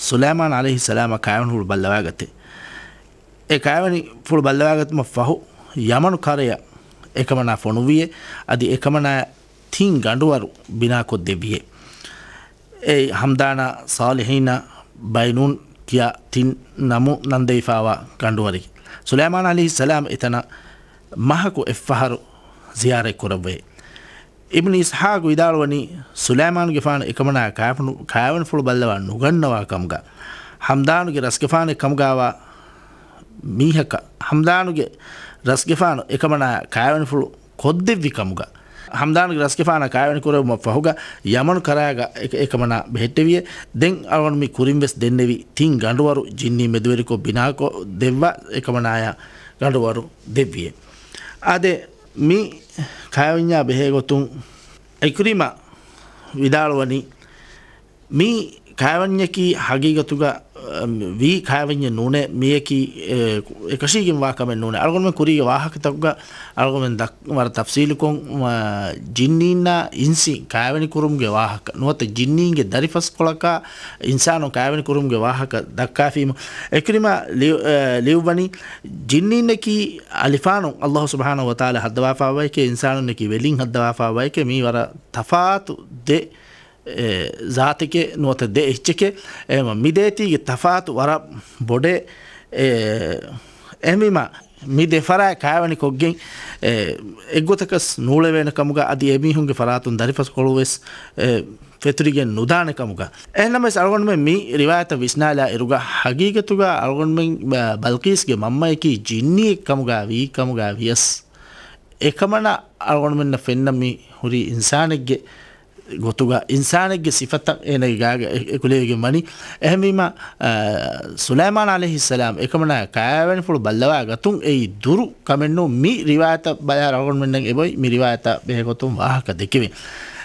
ސުލައިމާނު ޢަލައިހިއްސަލާމަށް ކާވެނިފުޅު ބައްލަވާގަތޭ. އެ ކާވެނިފުޅު ބައްލަވާގަތުމަށް ފަހު، ޔަމަނު ކަރަޔަށް އެކަމަނާ ފޮނުއްވިއޭ، އަދި އެކަމަނާ ތިން ގަނޑުވަރު ބިނާކޮށްދެއްވިއޭ. އެއީ، ހަމްދާނާ، ޞާލިޙީނާ، ބައިނޫން ކިޔާ ތިން ނަމު ނަންދެވިފާވާ ގަނޑުވަރެއް. ސުލައިމާނު ޢަލައިހިއްސަލާމް އެތަނަށް މަހަކު އެއްފަހަރު ޒިޔާރަތް ކުރައްވައޭ. އިބްނު އިސްޙާޤު ވިދާޅުވަނީ، ސުލައިމާނުގެފާނު އެކަމަނާ ކާފުނު-، ކާވެނިފުޅު ބައްލަވާ ނުގަންނަވާ ކަމުގަ، ހަމްދާނުގެ ރަސްގެފާނެއް ކަމުގަވާ މީހަކަށް، ހަމްދާނުގެ ރަސްގެފާނު އެކަމަނާ ކާވެނިފުޅު ކޮށްދެއްވި ކަމުގަ، ހަމްދާނުގެ ރަސްގެފާނާ ކާވެނި ކުރެއްވުމަށް ފަހުގަ، ޔަމަނު ކަރާގަ އެ-، އެކަމަނާ ބެހެއްޓެވިއޭ. ދެން އަޅުގަނޑު މި ކުރިން ވެސް ދެންނެވި ތިން ގަނޑުވަރު ޖިންނީ މެދުވެރިކޮށް ބިނާކޮށް ދެއްވާ އެކަމަނާޔާ ގަނޑުވަރު ދެއްވިއޭ. އާދެ، މި ކާވެންޏާ ބެހޭގޮތުން ޢިކްރިމާ ވިދާޅުވަނީ، މި ކާވެންޏަކީ ހަގީގަތުގަ ވީ ކައިވެންޏެއް ނޫނޭ، މިއަކީ، އެ، އެކަށީގެންވާ ކަމެއް ނޫނޭ. އަޅުގަނޑުމެން ކުރީގެ ވާހަކަތަކުގަ އަޅުގަނޑުމެން ދަ-، ވަރަށް ތަފްސީލުކޮށް، އަ، ޖިންނީންނާ އިންސީން ކައިވެނި ކުރުމުގެ ވާހަކަ ނުވަތަ ޖިންނީންގެ ދަރިފަސްކޮޅަކާ އިންސާނުން ކައިވެނި ކުރުމުގެ ވާހަކަ ދައްކާފީމު. އިކްރިމާ ލިޔު-، އަ، ލިޔުއްވަނީ، ޖިންނީންނަކީ އަލިފާނުން ﷲ ސުބްޙާނަހޫ ވަތަޢާލާ ހައްދަވާފާ ބައެކޭ، އިންސާނުންނަކީ ވެލިން ހައްދަވާފާ ބައެކޭ، މީ ވަރަށް ތަފާތު ދެ އެ، ޒާތެކޭ ނުވަތަ ދެ އެއްޗެކޭ. އެހެން މިދޭތީގެ ތަފާތު ވަރަށް ބޮޑޭ. އެ، އެހެންވީމަ މި ދެ ފަރާތް ކާވެނި ކޮށްގެން، އެ، އެއްގޮތަކަސް ނޫޅެވޭނެ ކަމުގަ އަދި އެމީހުންގެ ފަރާތުން ދަރިފަސްކޮޅު ވެސް، އެ، ފެތުރިގެން ނުދާނެ ކަމުގަ. އެހެންނަމަވެސް އަޅުގަނޑުމެން މި ރިވާޔަތަށް ވިސްނާލާ އިރުގަ ހަގީގަތުގަ އަޅުގަނޑުމެން، އަ، ބަލްޤީސްގެ މަންމަޔަކީ ޖިންނީއެއް ކަމުގަ ވީ ކަމުގަ ވިޔަސް އެކަމަނާ އަޅުގަނޑުމެންނަށް ފެންނަ މި ހުރީ އިންސާނެއްގެ ގޮތުގަ އިންސާނެއްގެ ސިފަތައް އޭނަގެ ގާގަ އެ-، އެކުލެވިގެން ވަނީ. އެހެންވީމަ، އަ، ސުލައިމާން ޢަލައިހިއްސަލާމް އެކަމަނާ ކާވެނިފުޅު ބައްލަވާ ގަތުން އެއީ ދުރު ކަމެއްނޫ. މި ރިވާޔަތަށް ބަލާ އަޅުގަނޑުމެންނަށް އެބައޮތް މި ރިވާޔަތާ ބެހޭގޮތުން ވާހަކަ ދެކެވިން.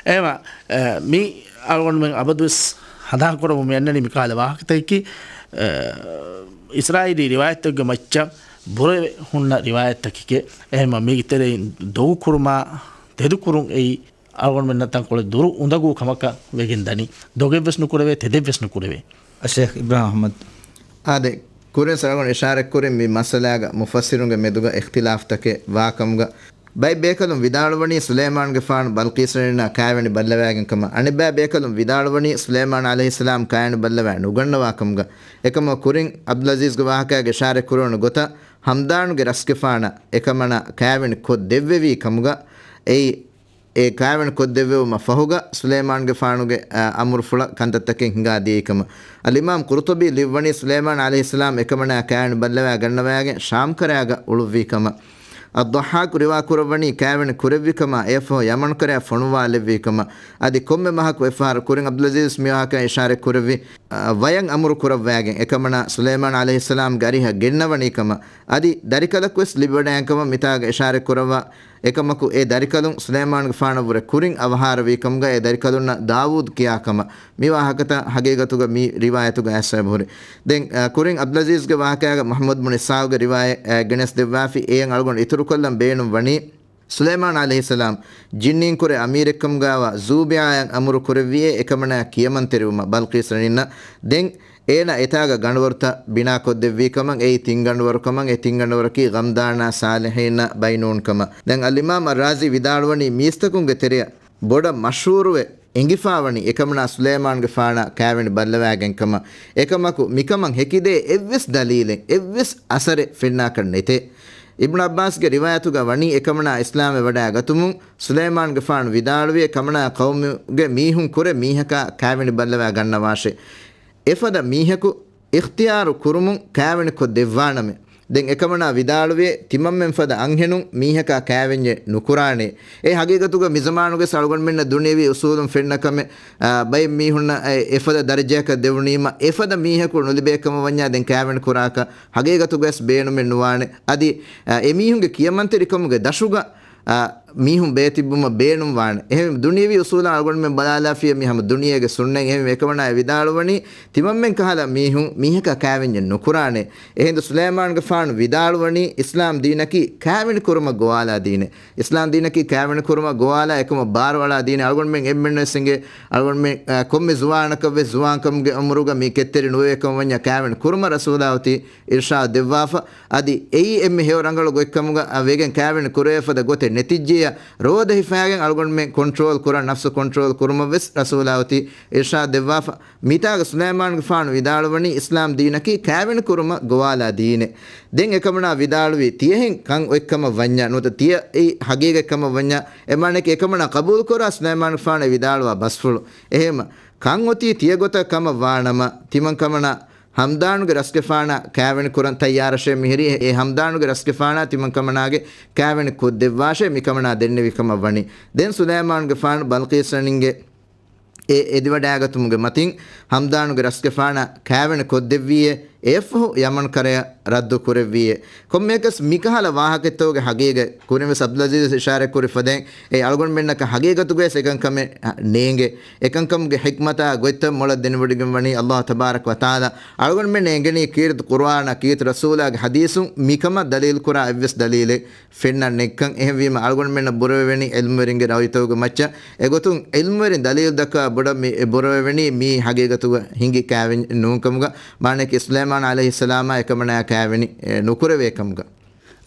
އެހެންވީމަ، އަ، މި އަޅުގަނޑުމެން އަބަދުވެސް ހަނދާންކުރަމުން މި އަންނަނީ މިކަހަލަ ވާހަކަތަކަކީ، އަ، އިސްރާއީލީ ރިވާޔަތްތަކުގެ މައްޗަށް ބުރަވެ ހުންނަ ރިވާޔަތްތަކެކޭ. އެހެންވީމަ މީގެ ތެރެއިން ދޮގުކުރުމާ ތެދުކުރުން އެއީ އަޅުގަނޑުމެންނަށް ތަންކޮޅެއް ދުރު އުނދަގޫ ކަމަކަށް ވެގެން ދަނީ. ދޮގެއްވެސް ނުކުރެވޭ، ތެދެއްވެސް ނުކުރެވޭ. އައްޝައިޚް އިބްރާހިމް އަޙްމަދު. އާދެ، ކުރިން އަޅުގަނޑު އިޝާރަތްކުރިން މި މައްސަލާގަ މުފައްސިރުންގެ މެދުގަ އިޚްތިލާފްތަކެއް ވާކަމުގަ ބައެއް ބޭކަލުން ވިދާޅުވަނީ ސުލައިމާންގެފާނު ބަލްޤީސްރަނިންނާ ކާވެނި ބައްލަވާގެން ކަމަށް. އަނެއްބައި ބޭކަލުން ވިދާޅުވަނީ ސުލައިމާން ޢަލައިހިއްސަލާމް ކާވެނި ބައްލަވާ ނުގަންނަވާ ކަމުގަ. އެކަމަކު ކުރިން ޢަބްދުލްޢަޒީޒްގެ ވާހަކައިގެ އިޝާރަތް ކުރެވުނު ގޮތަށް ހަމްދާނުގެ ރަސްގެފާނަށް އެކަމަނާ ކާވެނި ކޮށްދެއްވެވީ ކަމުގަ، އެއީ އެ ކާވެނި ކޮށްދެއްވެވުމަށް ފަހުގަ ސުލައިމާންގެފާނުގެ، އަ، އަމުރުފުޅަށް ކަންތައްތަކެއް ހިނގާދިޔައީ ކަމަށް. އަލްއިމާމް ޤުރުޠުބީ ލިޔުއްވަނީ ސުލައިމާން ޢަލައިހިއްސަލާމް އެކަމަނާ ކާވެނި ބައްލަވާ ގަންނަވާގެން ޝާމްކަރައިގަ އުޅުއްވީ ކަމަށް. އައްޟައްޙާޤު ރިވާ ކުރައްވަނީ ކާވެނި ކުރެއްވި ކަމަށް އެއަށްފަހު ޔަމަންކަރައަށް ފޮނުވާލެއްވީ ކަމަށް. އަދި ކޮންމެ މަހަކު އެއްފަހަރު ކުރިން ޢަބްދުލްޢަޒީޒް މިވާހަކަ އިޝާރަތް ކުރެއްވި، އަ، ވަޔަށް އަމުރު ކުރައްވާގެން އެކަމަނާ ސުލައިމާން ޢަލައިހިއްސަލާމްގެ އަރިހަށް ގެންނަވަނީ ކަމަށް. އަދި ދަރިކަލަކުވެސް ލިބިވަޑައިގެން ކަމަށް މިތާގަ އިޝާރަތް ކުރައްވާ. އެކަމަކު އެ ދަރިކަލުން ސުލައިމާންގެފާނަށްވުރެ ކުރިން އަވަހާރަވީ ކަމުގަ އެ ދަރިކަލުންނަށް ދާވޫދު ކިޔާ ކަމަށް މި ވާހަކަތައް ހަގީގަތުގަ މި ރިވާޔަތުގަ އައިސްފައި ހުރި. ދެން، އަ، ކުރިން ޢަބްދުލްޢަޒީޒްގެ ވާހަކައިގަ މުޙައްމަދު ބުނު އިސްޙާޤުގެ ރިވާޔަތް، އަ، ގެނެސްދެއްވާފި. އެއަށް އަޅުގަނޑު އިތުރުކޮށްލަން ބޭނުން ވަނީ، ސުލައިމާން ޢަލައިހިއްސަލާމް ޖިންނީންކުރެ އަމީރެއްކަމުގައިވާ ޒޫބިޢާއަށް އަމުރު ކުރެއްވިއޭ އެކަމަނާ ކިޔަމަންތެރިވުމަށް ބަލްޤީސް ރަނިންނަށް. ދެން އޭނަ އެތާގަ ގަނޑުވަރުތައް ބިނާކޮށްދެއްވީ ކަމަށް. އެއީ ތިންގަނޑުވަރު ކަމަށް. އެ ތިންގަނޑުވަރަކީ ޣަމްދާނާ ޞާލިޙީންނާ ބައިނޫން ކަމަށް. ދެން އަލްއިމާމް އައްރާޒީ ވިދާޅުވަނީ މީސްތަކުންގެ ތެރެއަށް ބޮޑަށް މަޝްހޫރުވެ އެނގިފާވަނީ އެކަމަނާ ސުލައިމާންގެފާނާ ކާވެނި ބައްލަވާގެން ކަމަށް. އެކަމަކު މިކަމަށް ހެކިދޭ އެއްވެސް ދަލީލެއް، އެއްވެސް އަސަރެއް ފެންނާކަށް ނެތޭ. އިބްނު ޢައްބާސްގެ ރިވާޔަތުގަ ވަނީ އެކަމަނާ އިސްލާމްވެ ވަޑައިގަތުމުން ސުލައިމާންގެފާނު ވިދާޅުވި އެކަމަނާ ޤައުމުގެ މީހުން ކުރެ މީހަކާ ކާވެނި ބައްލަވާ ގަންނަވާށޭ. އެފަދަ މީހަކު އިޚްތިޔާރު ކުރުމުން ކާވެނި ކޮށް ދެއްވާނަމޭ. ދެން އެކަމަނާ ވިދާޅުވި ތިމަންމެން ފަދަ އަންހެނުން މީހަކާ ކާވެންޏެއް ނުކުރާނޭ. އެ ހަގީގަތުގަ މިޒަމާނުގެ އަޅުގަނޑުމެންނަށް ދުނިޔެވީ އުސޫލުން ފެންނަ ކަމެއް، އާ، ބައެއް މީހުންނަށް އެ، އެފަދަ ދަރަޖައަކަށް ދެވުނީމަ، އެފަދަ މީހަކު ނުލިބޭ ކަމަށް ވަންޏާ ދެން ކާވެނި ކުރާކަށް ހަގީގަތުގަވެސް ބޭނުމެއް ނުވާނެ. އަދި، އާ، އެ މީހުންގެ ކިޔަމަންތެރިކަމުގެ ދަށުގަ، އާ، މީހުން ބޭތިއްބުމަށް ބޭނުން ވާނެ. އެހެން ދުނިޔެވީ އުސޫލަށް އަޅުގަނޑުމެން ބަލާލާފިޔަ މި ހަމަ ދުނިޔޭގެ ސުންނަތް. އެހެން އެކަމަނާ އެ ވިދާޅުވަނީ ތިމަންމެން ކަހަލަ މީހުން މީހަކާ ކާވެންޏެއް ނުކުރާނެ. އެހިނދު ސުލައިމާންގެފާނު ވިދާޅުވަނީ އިސްލާމް ދީނަކީ ކާވެނި ކުރުމަށް ގޮވާލާ ދީނެއް. އިސްލާމް ދީނަކީ ކާވެނި ކުރުމަށް ގޮވާލާ އެކަމަށް ބާރުއަޅާ ދީނެއް. އަޅުގަނޑުމެން އެންމެންވެސް އެނގޭ، އަޅުގަނޑުމެން، އަ، ކޮންމެ ޒުވާނަކަށްވެސް ޒުވާންކަމުގެ އުމުރުގަ މި ކެތްތެރި ނުވެވޭ ކަމަށް ވަންޏާ ކާވެނި ކުރުމަށް ރަސޫލާ އޮތީ އިރްޝާދު ދެއްވާފަ. އަދި އެއީ އެންމެ ހެޔޮ ރަނގަޅު ގޮތްކަމުގަ، އަ، ވެގެން ކާވެނި ކުރެވޭ ފަދަ ގޮތެއް ނެތިއްޖެޔާ ރޯދަ ހިފާގެން އަޅުގަނޑުމެން ކޮންޓްރޯލް ކުރަން، ނަފްސު ކޮންޓްރޯލް ކުރުމަށްވެސް ރަސޫލާ އޮތީ އިރްޝާދު ދެއްވާފަ. މިތާގަ ސުލައިމާންގެފާނު ވިދާޅުވަނީ އިސްލާމް ދީނަކީ ކާވެނި ކުރުމަށް ގޮވާލާ ދީނެއް. ދެން އެކަމަނާ ވިދާޅުވީ ތިޔަހެން ކަން އޮތްކަމަށް ވަންޏާ، ނުވަތަ ތިޔަ އެއީ ހަގީގަތްކަމަށް ވަންޏާ، އެ މާނައަކީ އެކަމަނާ ޤަބޫލުކުރާ ސުލައިމާންގެފާނު ވިދާޅުވާ ބަސްފުޅު. އެހެންމަ ކަން އޮތީ ތިޔަ ގޮތަށް ކަމަށް ވާނަމަ، ތިމަން ކަމަނާ ހަމްދާނުގެ ރަސްގެފާނާ ކާވެނި ކުރަން ތައްޔާރަށޭ މިހިރީ. އެ ހަމްދާނުގެ ރަސްގެފާނާ ތިމަން ކަމަނާގެ ކާވެނި ކޮށްދެއްވާށޭ މިކަމަނާ ދެންނެވި ކަމަށް ވަނީ. ދެން ސުލައިމާންގެފާނު ބަލްޤީސް ރަނިންގެ އެ އެދިވަޑައިގަތުމުގެ މަތިން ހަމްދާނުގެ ރަސްގެފާނާ ކާވެނި ކޮށްދެއްވީއޭ އެއަށްފަހު ޔަމަން ކަރަޔަށް ރައްދު ކުރެއްވީއޭ. ކޮންމެއަކަސް މިކަހަލަ ވާހަކަތަކުގެ ހަގީގަތް ކުރިންވެސް އަބްދުލް އަޒީޒް އިޝާރަތް ކުރި ފަދައިން، އެ އަޅުގަނޑުމެންނަކަށް ހަގީގަތުގައި އެކަންކަމެއް ނޭނގެ. އެކަންކަމުގެ ޙިކްމަތާ ގޮތްތައް މޮޅަށް ދެނެވޮޑިގެން ވަނީ ﷲ ތަބާރަކަ ވަތަޢާލާ. އަޅުގަނޑުމެން އެނގެނީ ކީރިތި ޤުރުއާނާ ކީރިތި ރަސޫލާގެ ޙަދީޘުން މިކަމަށް ދަލީލު ކުރާ އެއްވެސް ދަލީލެއް ފެންނަން ނެތްކަން. އެހެންވީމަ އަޅުގަނޑުމެންނަށް ބުރަވެވެނީ ޢިލްމުވެރިންގެ ރައުޔުތަކުގެ މައްޗަށް. އެގޮތުން ޢިލްމުވެރިން ދަލީލު ދައްކާ ބޮޑަށް މި ބުރަވެވެނީ މީ ހަގީގަތުގަ ހިނގި ކާވެންޏެއް ނޫންކަމުގަ. މާނައަކީ ސުލައިމާނު ޢަލައިހިއްސަލާމާ އެކަމަނާ ކާވެނި ނުކުރެވޭ ކަމުގަ.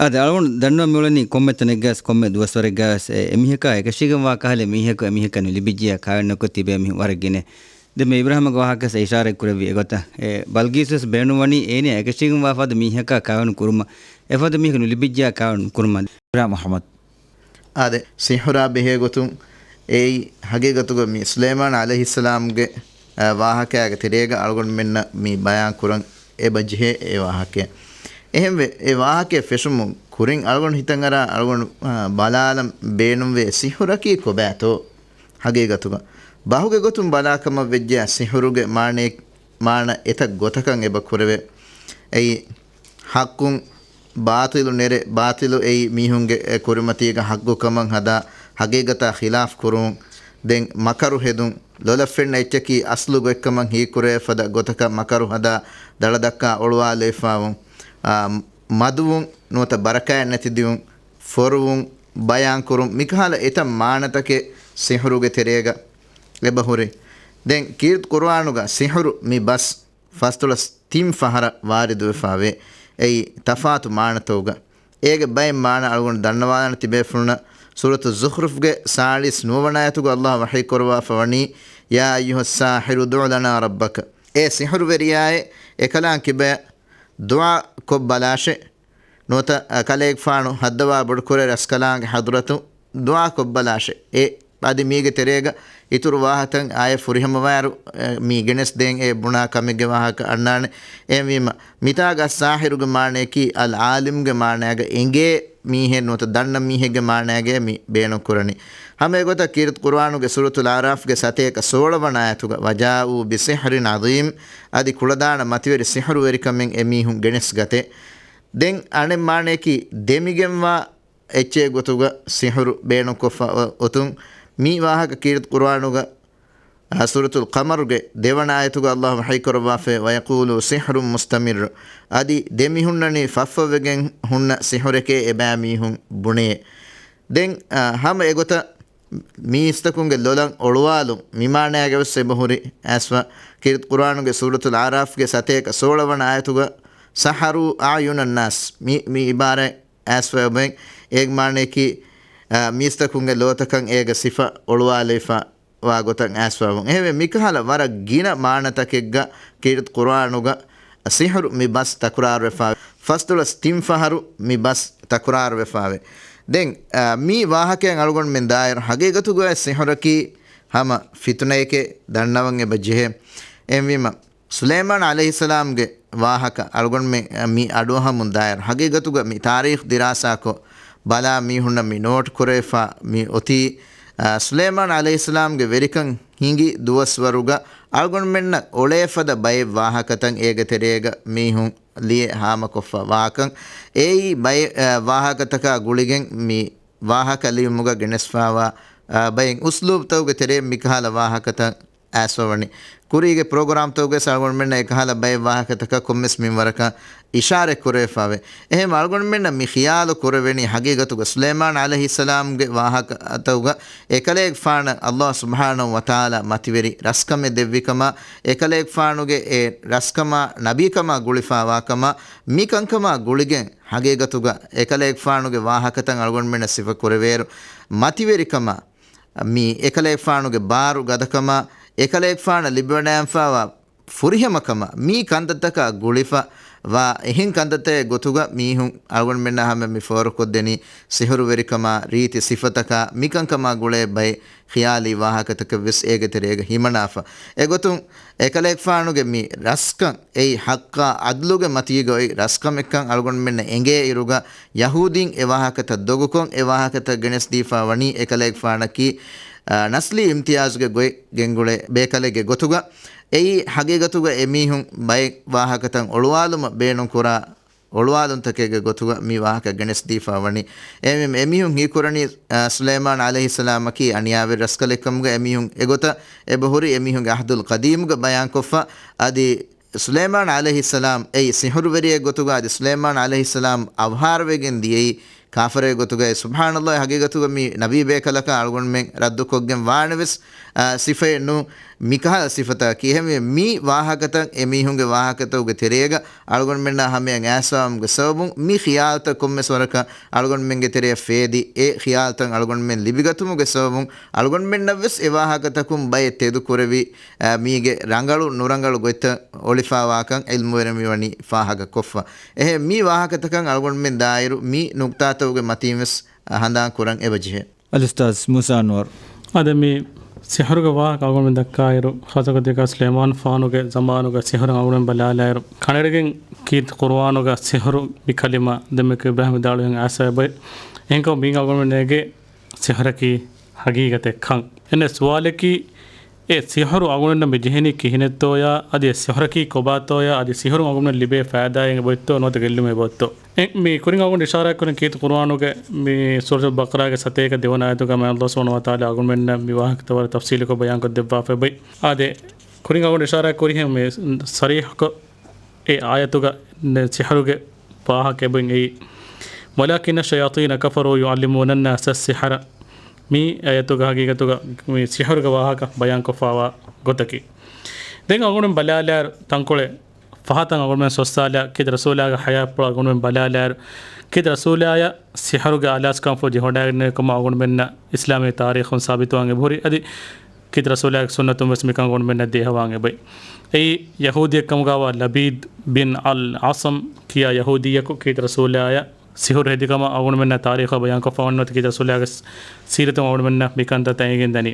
އާދެ، އަޅުގަނޑު ދަންނަވަން މިއުޅެނީ ކޮންމެ ތަނެއްގަސް، ކޮންމެ ދުވަސްވަރެއްގަސް އެ އެމީހަކާ އެކަށީގެންވާ ކަހަލަ މީހަކު އެމީހަކަށް ނުލިބިއްޖިޔާ ކާވެން ނުކޮށް ތިބޭ މީހުން ވަރަށް ގިނަ. ދެން މި އިބްރާހިމްގެ ވާހަކަސް އިޝާރަތް ކުރެއްވި އެގޮތަށް، އެ ބަލްގީސްވެސް ބޭނުންވަނީ އޭނަ އެކަށީގެންވާ ފަދަ މީހަކާ ކާވެން ކުރުމަށް، އެފަދަ މީހަކަށް ނުލިބިއްޖިޔާ ކާވެން ނުކުރުމަށް. އިބްރާހިމް މުޙައްމަދު. އާދެ، ސިޙުރާ ބެހޭ ގޮތުން އެއީ ހަގީގަތުގަ މި ސުލައިމާނު ޢަލައިހިއްސަލާމްގެ، އަ، ވާހަކައިގެ ތެރޭގަ އަޅުގަނޑުމެންނަށް މި ބަޔާން ކުރަން އެބަ ޖެހޭ އެ ވާހަކައެއް. އެހެންވެ، އެ ވާހަކައެއް ފެށުމުން ކުރިން އަޅުގަނޑު ހިތަށް އަރާ އަޅުގަނޑު، އަ، ބަލާލަން ބޭނުންވޭ ސިޙުރަކީ ކޮބާތޯ؟ ހަގީގަތުގަ ބަހުގެ ގޮތުން ބަލާކަމަށް ވެއްޖެޔާ ސިޙުރުގެ މާނައެއް، މާނަ އެތައް ގޮތަކަށް އެބަ ކުރެވޭ. އެއީ ޙައްޤުން ބާޠިލު ނެރެ، ބާޠިލު އެއީ މީހުންގެ އެ ކުރިމަތީގަ ޙައްޤު ކަމަށް ހަދާ، ހަގީގަތާ ޚިލާފް ކުރުން. ދެން މަކަރު ހެދުން، ލޮލަށް ފެންނަ އެއްޗަކީ އަސްލު ގޮތްކަމަށް ހީކުރެވޭ ފަދަ ގޮތަކަށް މަކަރު ހަދާ، ދަޅަދައްކާ އޮޅުވާލައިފާވުން، އާ، މަދުވުން، ނުވަތަ ބަރަކާތް ނެތިދިޔުން، ފޮރުވުން، ބަޔާންކުރުން، މިކަހަލަ އެތައް މާނަތަކެއް ސިޙުރުގެ ތެރޭގަ އެބަހުރި. ދެން ކީރިތި ޤުރުއާނުގަ ސިޙުރު މި ބަސް ފަސްދޮޅަސް ތިން ފަހަރަށް ވާރިދުވެފާވޭ. އެއީ ތަފާތު މާނަތަކުގަ. އޭގެ ބައެއް މާނަ އަޅުގަނޑު ދަންނަވާލަން ތިބޭފުޅުންނަށް. ސޫރަތު ޒުޚްރުފްގެ ސާޅީސް ނުވަވަނަ އާޔަތުގަ ﷲ ވަޙީ ކުރައްވާފަ ވަނީ، "يا أيها الساحر ادع لنا ربك." އޭ ސިޙުރުވެރިޔާއޭ، އެކަލާނގެ ކިބަޔަށް ދުޢާ ކޮށްބަލާށޭ. ނުވަތަ، އަ، ކަލޭގެފާނު ހައްދަވާ ބޮޑުކުރޭ ރަސްކަލާނގެ ޙަޟްރަތު ދުޢާ ކޮށްބަލާށޭ. އެ އަދި މީގެ ތެރޭގަ އިތުރު ވާހަކަތައް އާޔަތް ފުރިހަމަވާއިރު، އެ، މި ގެނެސްދޭން އެ ބުނާ ކަމެއްގެ ވާހަކަ އަންނާނެ. އެހެންވީމަ، މިތާގަ ސާޙިރުގެ މާނަޔަކީ އަލް ޢާލިމްގެ މާނަޔާގަ އެނގޭ މީހެއް ނުވަތަ ދަންނަ މީހެއްގެ މާނަޔާގައި މި ބޭނުން ކުރަނީ. ހަމަ އެގޮތަށް ކީރިތި ޤުރުއާނުގެ ސޫރަތުލް އަޢުރާފްގެ ސަތޭކަ ސޯޅަ ވަނަ އާޔަތުގަ، "وجاءوا بسحر عظيم" އަދި ކުޅަދާނަ މަތިވެރި ސިޙުރުވެރިކަމެއް އެމީހުން ގެނެސްގަތޭ. ދެން އަނެއް މާނަޔަކީ ދެމިގެންވާ އެއްޗެއް ގޮތުގަ ސިޙުރު ބޭނުންކޮށްފަ އޮތުން، މި ވާހަކަ ކީރިތި ޤުރުއާނުގަ، އާ، ސޫރަތުލް ޤަމަރުގެ ދެވަނަ އާޔަތުގަ ﷲ ވަޙީ ކުރައްވާފައި، "ويقولوا سحر مستمر." އަދި ދެ މީހުންނަނީ ފަށްފަށްވެގެން ހުންނަ ސިޙުރެކޭ އެބައިމީހުން ބުނޭ. ދެން، އާ، ހަމަ އެގޮތަށް މީސްތަކުންގެ ލޮލަށް އޮޅުވާލުން މި މާނަޔާގަވެސް އެބަހުރި އައިސްފަ، ކީރިތި ޤުރުއާނުގެ ސޫރަތުލް އަޢުރާފްގެ ސަތޭކަ ސޯޅަ ވަނަ އާޔަތުގަ، "سحروا أعين الناس" މި، މި އިބާރާތް އައިސްފަ އެބައިން. އޭގެ މާނަޔަކީ، އާ، މީސްތަކުންގެ ލޯތަކަށް އޭގެ ސިފަ އޮޅުވާލައިފަ ވާ ގޮތަށް އައިސްފަވުން. އެހެންވެ، މިކަހަލަ ވަރަށް ގިނަ މާނަތަކެއްގަ ކީރިތި ޤުރުއާނުގަ ސިޙުރު މި ބަސް ތަކުރާރުވެފާވޭ. ފަސްދޮޅަސް ތިން ފަހަރު މި ބަސް ތަކުރާރުވެފާވޭ. ދެން، އާ، މި ވާހަކައިން އަޅުގަނޑުމެން ދާއިރު ހަގީގަތުގައި ސިޙުރަކީ ހަމަ ފިތުނައެކޭ ދަންނަވަން އެބަ ޖެހޭ. އެހެންވީމަ، ސުލައިމާނު ޢަލައިހިއްސަލާމްގެ ވާހަކަ އަޅުގަނޑުމެން މި އަޑުއަހަމުން ދާއިރު، ހަގީގަތުގަ މި ތާރީޚް ދިރާސާކޮށް ބަލާ މީހުންނަށް މި ނޯޓް ކުރެވިފަ މި އޮތީ، އާ، ސުލައިމާނު ޢަލައިހިއްސަލާމްގެ ވެރިކަން ހިނގި ދުވަސްވަރުގަ އަޅުގަނޑުމެންނަށް އޮޅޭ ފަދަ ބައެއް ވާހަކަތައް އޭގެ ތެރޭގަ މީހުން ލިޔެ ހާމަކޮށްފަ ވާކަން. އެއީ ބައެއް، އާ، ވާހަކަތަކާ ގުޅިގެން މި ވާހަކަ ލިޔުމުގަ ގެނެސްފަވާ، އާ، ބައެއް އުސްލޫބްތަކުގެ ތެރެއިން މިކަހަލަ ވާހަކަތައް އައިސްފަވަނީ. ކުރީގެ ޕްރޮގްރާމްތަކުގައި އަޅުގަނޑުމެންނަށް އެކަހަލަ ބައެއް ވާހަކަތަކަށް ކޮންމެސް މިންވަރަކަށް އިޝާރަތް ކުރެވިފައެވެ. އެހެން އަޅުގަނޑުމެންނަށް މި ޚިޔާލު ކުރެވެނީ ހަގީގަތުގަ ސުލައިމާނު ޢަލައިހިއްސަލާމްގެ ވާހަކަތަކުގަ އެކަލޭގެފާނަށް ﷲ ސުބްޙާނަހޫ ވަތަޢާލާ މަތިވެރި ރަސްކަމެއް ދެއްވިކަމާ، އެކަލޭގެފާނުގެ އެ ރަސްކަމާ ނަބީކަމާ ގުޅިފައިވާކަމާ، މި ކަންކަމާ ގުޅިގެން ހަގީގަތުގަ އެކަލޭގެފާނުގެ ވާހަކަތައް އަޅުގަނޑުމެންނަށް ސިފަ ކުރެވޭއިރު، މަތިވެރިކަމާ، މި އެކަލޭގެފާނުގެ ބާރު ގަދަކަމާ، އެކަލޭގެފާނަށް ލިބިވަޑައިގެންފައިވާ ފުރިހަމަކަމާ، މި ކަންތައްތަކާ ގުޅިފަ ވާ އެހެން ކަންތައްތަކެއް ގޮތުގަ މީހުން އަޅުގަނޑުމެންނާ ހަމަ މި ފޯރުކޮށްދެނީ ސިޙުރުވެރިކަމާ، ރީތި ސިފަތަކާ، މިކަންކަމާ ގުޅޭ ބައެއް ޚިޔާލީ ވާހަކަތަކެއްވެސް އޭގެ ތެރޭގަ ހިމަނާފަ. އެގޮތުން އެކަލޭގެފާނުގެ މި ރަސްކަން އެއީ ޙައްޤާ ޢަދްލުގެ މަތީގަ އޮތް ރަސްކަމެއްކަން އަޅުގަނޑުމެންނަށް އެނގޭ އިރުގަ، ޔަހޫދީން އެ ވާހަކަތައް ދޮގުކޮށް، އެ ވާހަކަތައް ގެނެސްދީފަ ވަނީ އެކަލޭގެފާނަކީ އާ، ނަސްލީ އިމްތިޔާޒުގެ ގޮތް ގެންގުޅޭ ބޭކަލެއްގެ ގޮތުގަ، އެއީ ހަގީގަތުގަ އެމީހުން ބައެއް ވާހަކަތައް އޮޅުވާލުމަށް ބޭނުންކުރާ އޮޅުވާލުންތަކެއްގެ ގޮތުގަ މި ވާހަކަ ގެނެސްދީފަ ވަނީ. އެމީ-، އެމީހުން ހީކުރަނީ، އާ، ސުލައިމާން ޢަލައިހިއްސަލާމަކީ އަނިޔާވެރި ރަސްކަލެއްކަމުގަ އެމީހުން އެގޮތަށް އެބަހުރި އެމީހުންގެ ޢަހްދުލް ޤަދީމުގަ ބަޔާންކޮށްފަ. އަދި ސުލައިމާން ޢަލައިހިއްސަލާމް އެއީ ސިހުރުވެރިއެއް ގޮތުގަ، އަދި ސުލައިމާން ޢަލައިހިއްސަލާމް އަވަހާރަވެގެން ދިޔައީ ކާފަރެއް ގޮތުގައި. ސުބްޙާނަﷲ، ހަގީގަތުގަ މި ނަބީ ބޭކަލަކަށް އަޅުގަނޑުމެން ރައްދުކޮށްގެން ވާނެވެސް، އާ، ސިފައެއް ނޫން. މިކަހަލަ ސިފަތަކަކީ އެހެންވެ، މި ވާހަކަތައް އެމީހުންގެ ވާހަކަތަކުގެ ތެރޭގަ އަޅުގަނޑުމެންނާ ހަމަޔަށް އައިސްވާމުގެ ސަބަބުން މި ޚިޔާލުތައް ކޮންމެސް ވަރަކަށް އަޅުގަނޑުމެންގެ ތެރެއަށް ފޭދި، އެ ޚިޔާލުތައް އަޅުގަނޑުމެން ލިބިގަތުމުގެ ސަބަބުން އަޅުގަނޑުމެންނަށްވެސް އެ ވާހަކަތަކުން ބައެއް ތެދުކުރެވި، އާ، މީގެ ރަނގަޅު ނުރަނގަޅު ގޮތްތައް އޮޅިފަވާކަން ޢިލްމުވެރިން މިވަނީ ފާހަގަކޮށްފަ. އެހެން މި ވާހަކަތަކަށް އަޅުގަނޑުމެން ދާއިރު މި ނުކްތާތަކުގެ މަތީންވެސް ހަނދާން ކުރަން އެބަޖެހޭ. އަލްއުސްތާޛް މޫސާ އަންވަރު. އާދެ، މި ސިހުރުގެ ވާހަކަ އަޅުގަނޑުމެން ދައްކާއިރު، ޚާއްޞަގޮތެއްގަ ސުލައިމާން ފާނުގެ ޒަމާނުގަ ސިހުރު އަޅުގަނޑުމެން ބަލާލާއިރު، ކަނޑައެޅިގެން ކީރިތި ޤުރުއާނުގަ ސިހުރު މި ކަލިމާ ދެން މި ކިބަހަ ވިދާޅުވެގެން އައިސްފަ އެބައި. އެހެންކަމުން މިއިން އަޅުގަނޑުމެން ނޭގޭ ސިހުރަކީ ހަގީގަތެއްކަން. އެންމެ ސުވާލަކީ، އެ ސިހުރު އަޅުގަނޑުމެންނަށް މި ޖެހެނީ ކިހިނެއްތޯޔާ، އަދި އެ ސިހުރަކީ ކޮބާތޯޔާ، އަދި ސިހުރުން އަޅުގަނޑުމެންނަށް ލިބޭ ފައިދާއެއް އެބައޮތްތޯ ނުވަތަ ގެއްލުމެއް އެބައޮތްތޯ؟ އެ، މި ކުރިން އަޅުގަނޑު އިޝާރާތްކުރިން ކީރިތި ޤުރުއާނުގެ މި ސޫރަތުލް ބަޤަރާގެ ސަތޭކަ ދެވަނަ އާޔަތުގަ މާތް ﷲ ސުބްޙާނަހޫ ވަތަޢާލާ އަޅުގަނޑުމެންނަށް މި ވާހަކަތައް ވަރަށް ތަފްޞީލުކޮށް ބަޔާންކޮށްދެއްވާފައި އެބައި. އާދެ، ކުރިން އަޅުގަނޑު އިޝާރާތް ކުރިހެން މި ސަރީޙުކޮށް އެ އާޔަތުގަ ސިހުރުގެ ވާހަކަ އެބައިން އެއީ. وَلَٰكِنَّ الشَّيَاطِينَ كَفَرُوا يُعَلِّمُونَ النَّاسَ السِّحْرَ. މި އާޔަތުގަ ހަގީގަތުގަ މި ސިހުރުގެ ވާހަކަ ބަޔާންކޮށްފަވާ ގޮތަކީ. ދެން އަޅުގަނޑު ބަލާލާއިރު ތަންކޮޅެއް ފަހަތަށް އަޅުގަނޑުމެން ސޮއްސާލާ ކީރިތި ރަސޫލާގެ ޙަޔާތްޕުޅު އަޅުގަނޑުމެން ބަލާލާއިރު، ކީރިތި ރަސޫލާޔަށް ސިހުރުގެ އާލާތްކަންފުޅު ޖެހިވަޑައިގެންނެވިކަމަށް އަޅުގަނޑުމެންނަށް އިސްލާމީ ތާރީޚުން ސާބިތުވާން އެބަހުރި. އަދި ކީރިތި ރަސޫލާގެ ސުންނަތުން ވެސް މިކަން އަޅުގަނޑުމެންނަށް ދޭހަވާން އެބައި. އެއީ ޔަހޫދީއެއްކަމުގަވާ ލަބީދް ބިން އަލް އަޞަމް ކިޔާ ޔަހޫދީއަކު ކީރިތި ރަސޫލާޔަށް ސިހުރު ހެދިކަމަށް އަޅުގަނޑުމެންނަށް ތާރީޚު ބަޔާންކޮށްފަވަން ނުވަތަ ކީރިތި ރަސޫލާގެ ސީރަތުން އަޅުގަނޑުމެންނަށް މިކަންތައް ތައިގެން ދަނީ.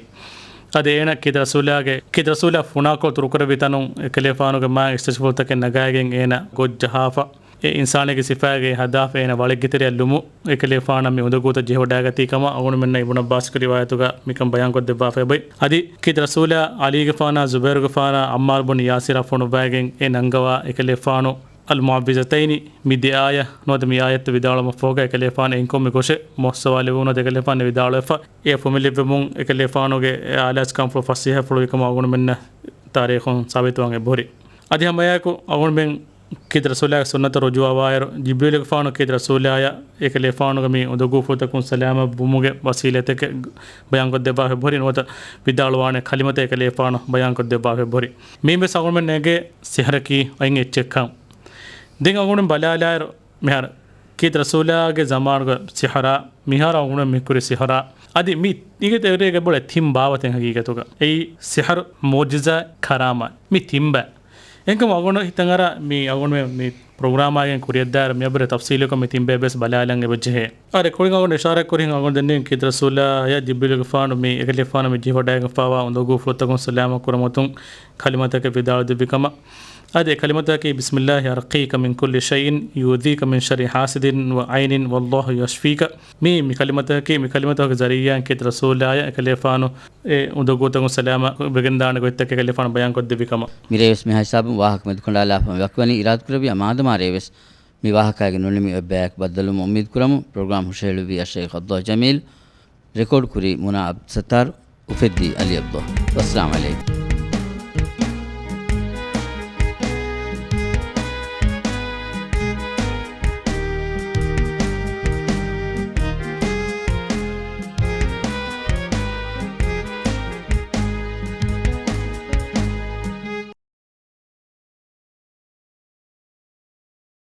އަދި އޭނަ ކީރިތި ރަސޫލާގެ، ކީރިތި ރަސޫލާ ފުނާކޮޅު ތުރުކުރެއްވި ތަނުން އެކަލޭފާނުގެ މާތް އިސްތަށިފުޅުތަކެއް ނަގާގެން އޭނަ ގޮށްޖަހާފަ. އެ އިންސާނެއްގެ ސިފައިގައި ހަދާފަ އޭނަ ވަޅެއްގެ ތެރެއަށް ލުމު އެކަލޭފާނަށް މި އުނދަގޫތައް ޖެހިވަޑައިގަތީ ކަމަށް އަޅުގަނޑުމެންނަށް އިބްނު ޢައްބާސްގެ ރިވާޔަތުގަ މިކަން ބަޔާންކޮށްދެއްވާފައި އެބައި. އަދި ކީރިތި ރަސޫލާ ޢަލީގެފާނާ ޒުބައިރުގެފާނާ ޢައްމާރު ބުން ޔާސިރާ ފޮނުއްވައިގެން އެ ނަންގަވާ އެކަލޭފާނު އަލްމުޢައްވިޒަތައިނި މި ދެ އާޔަތް ނުވަތަ މި އާޔަތްތައް ވިދާޅުވުމަށްފަހުގަ އެކަލޭފާނު އެއިންކޮށް މި ގޮށެ މޮސްސަވާލެވުނު އެކަލޭފާނު ވިދާޅުވެފަ އެ ފުމިލެއްވެމުން އެކަލޭފާނުގެ އެ އާލާތްކަންފުޅު ފަސޭހަފުޅުވިކަމަށް އަޅުގަނޑުމެންނަށް ތާރީޚުން ސާބިތުވާން އެބަހުރި. އަދި ހަމައެއާއެކު އަޅުގަނޑުމެން ކީރިތި ރަސޫލާގެ ސުންނަތަށް ރުޖޫޢަވާއިރު، ޖިބްރީލުގެފާނު ކީރިތި ރަސޫލާޔަށް އެކަލޭފާނުގެ މި އުނދަގޫފުޅުތަކުން ސަލާމަތްވުމުގެ ވަސީލަތެކެއް ބަޔާންކޮށްދެއްވާފައި އެބަހުރި ނުވަތަ ވިދާޅުވާނެ ކަލިމަތެއް އެކަލޭފާނު ބަޔާންކޮށްދެއްވާފައި އެބަހުރި. މިއިންވެސް އަޅުގަނޑުމެން ނޭނގޭ ސިހުރަކީ އޮތް އެއްޗެއްކަން. ދެން އަޅުގަނޑު ބަލާލާއިރު، މިހާރު ކީރިތި ރަސޫލާގެ ޒަމާނުގެ ސިހުރާ، މިހާރު އަޅުގަނޑު މި ކުރި ސިހުރާ، އަދި މި އިގެ ތެރޭގަ ބޮޑެ ތިން ބާވަތެއް ހަގީގަތުގަ. އެއީ ސިހުރު، މުޢުޖިޒާ، ކަރާމާތް. މި ތިން ބާ. އެހެންކަމުން އަޅުގަނޑު ހިތަށް އަރާ މި އަޅުގަނޑު މި ޕްރޮގްރާމާގެން ކުރިއަށްދާއިރު މިއަށްވުރެ ތަފްސީލުކޮށް މި ތިން ބޭބެސް ބަލާލަން އެބަޖެހޭ. އާދެ، ކުރިން އަޅުގަނޑު އިޝާރާތް ކުރިހެން އަޅުގަނޑު ދެންނެވި ކީރިތި ރަސޫލާޔަށް ޖިބްރީލުގެފާނު މި އެކަލޭފާނު މި ޖެހިވަޑައިގެންފާވާ އުނދަގޫފުޅުތަކުން ސަލާމަތް ކުރުމަށް ކަލިމަތަކެއް ވިދާޅު ދެއްވި ކަމަށް. އަދި އެ ކަލިމަތަކީ، بسم الله أرقيك من كل شيء يؤذيك من شر حاسد وعين والله يشفيك. މި، މި ކަލިމަތަކީ، މި ކަލިމަތަކުގެ ޒަރީޢާއިން ކީރިތި ރަސޫލާޔަށް އެކަލޭފާނު އެ އުނދަގޫތަކުން ސަލާމަތް ވެގެންދާނެ ގޮތްތަކެއް އެކަލޭފާނު ބަޔާންކޮށްދެއްވި ކަމަށް. މިރޭވެސް މިހާ ހިސާބުން ވާހަކަ މެދުކޮނޑާލާފަ ވަކިވަނީ. އިރާދަކުރެއްވިޔާ މާދަމާ ރޭވެސް މި ވާހަކައިގެ ނުނިމި އޮތް ބަޔަކު ބައްދަލުވުމަށް އުއްމީދުކުރަމު. ޕްރޮގްރާމް ހުށަހެޅުއްވީ އައްޝައިޚް ޢަބްދުﷲ ޖަމީލް. ރެކޯޑް ކުރީ މުނާ ޢަބްދުއްސައްތާރު. އުފެއްދީ ޢަލީ ޢަބްދުﷲ. ވައްސަލާމް ޢަލައިކުމް.